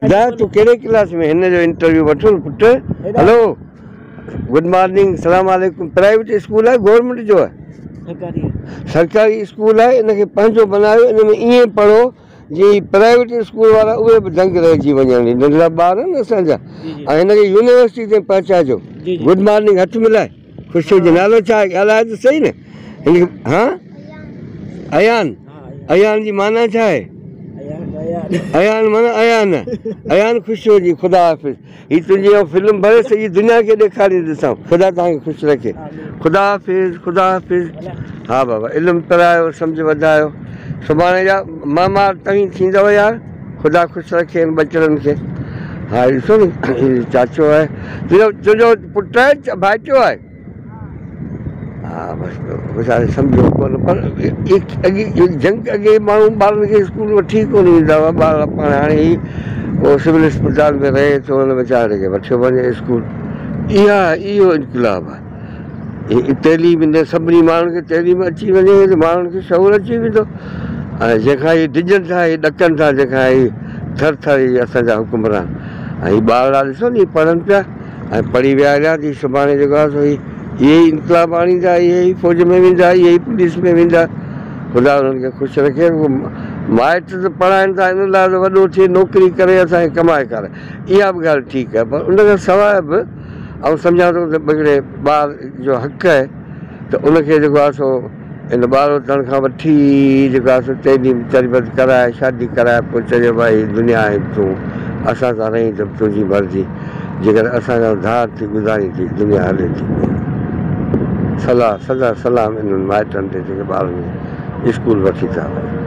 ادا تون ڪهڙي ڪلاس ۾ هن جو انٽرويو وٺو نه پٽ هلو گڊ مارننگ سلام عليڪم پرائيويٽ اسڪول آهي گورنمينٽ جو آهي سرڪاري اسڪول آهي ان کي پنهنجو بنايو ان ۾ ائين پڙهو جيئن هي پرائيويٽ اسڪول وارا اهي به دنگ رهجي وڃن هي ننڍڙا ٻار آهن اسان جا ۽ هن کي يونيورسٽي تائين پهچائجو گڊ مارننگ هٿ ملائي خوش هجي نالو ڇا آهي ڳالهاء ته صحيح نه هن کي ها ايان ايان جي معنيٰ ڇا آهي ايان معنيٰ ايان ايان خوش هجي خدا حافظ هي تنهنجي اها فلم ڀري سڄي دنيا کي ڏيکارينديسانو خدا توهان کي خوش رکي خدا حافظ خدا حافظ ها بابا علم پرايو سمجهه وڌايو سڀاڻي جا معمار توهين ٿيندؤ يار خدا خوش رکي هن ٻچڙن کي ها ڏسو نه هي چاچو آهي تنهنجو تنهنجو پٽ آهي ڀائٽيو آهي ها بس ويچاري سمجهيو ڪونه پر اڳي جنگ اڳي ماڻهو ٻارن کي اسڪول وٺي ڪونه ويندا هئا ٻار پاڻ هاڻي هي ڪو سول اسپتال ۾ رهي ٿو هن ويچاري کي وٺيو وڃي اسڪول اها اهو انقلاب آهي تعليم ايندي سڀني ماڻهن کي تعليم اچي وڃي ته ماڻهن کي شعور اچي ويندو ۽ جنهن کان هي ڊڄن ٿا هي ڏڪن ٿا جنهن کان هي ٿر ٿر هي اسان جا حڪمران ۽ هي ٻارڙا ڏسو نه هي پڙهن پيا ۽ پڙهي ويا هليا ته سڀاڻي جيڪو آهي سو هي اهي ئي انقلاب آڻيندا اهي ئي فوج ۾ ويندا اهي ئي پوليس ۾ ويندا خدا انهن کي خوش رکي رڳو مائٽ ته پڙهائن ٿا ان لاء ته وڏو ٿئي نوڪري ڪري اسان کي ڪمائي کارائي اها به ڳالهه ٺيڪ آهي پر ان کان سواء به آئون سمجهان ٿو ته هڪڙي ٻار جو حق آهي ته ان کي جيڪو آهي سو ان ٻاروتڻ کان وٺي جيڪو آهي سو تعليم تربيت ڪرائي شادي ڪرائي پوء چئجي ڀائي هي دنيا آهي تون اسان سان رهين ته به تنهنجي مرضي جيڪڏهن اسان کان ڌار ٿي گذارين ته دنيا هلي ٿي پئي. صلاح سدا سلام انهن مائٽن تي جيڪي ٻارن کي اسڪول وٺي ٿا وڃن.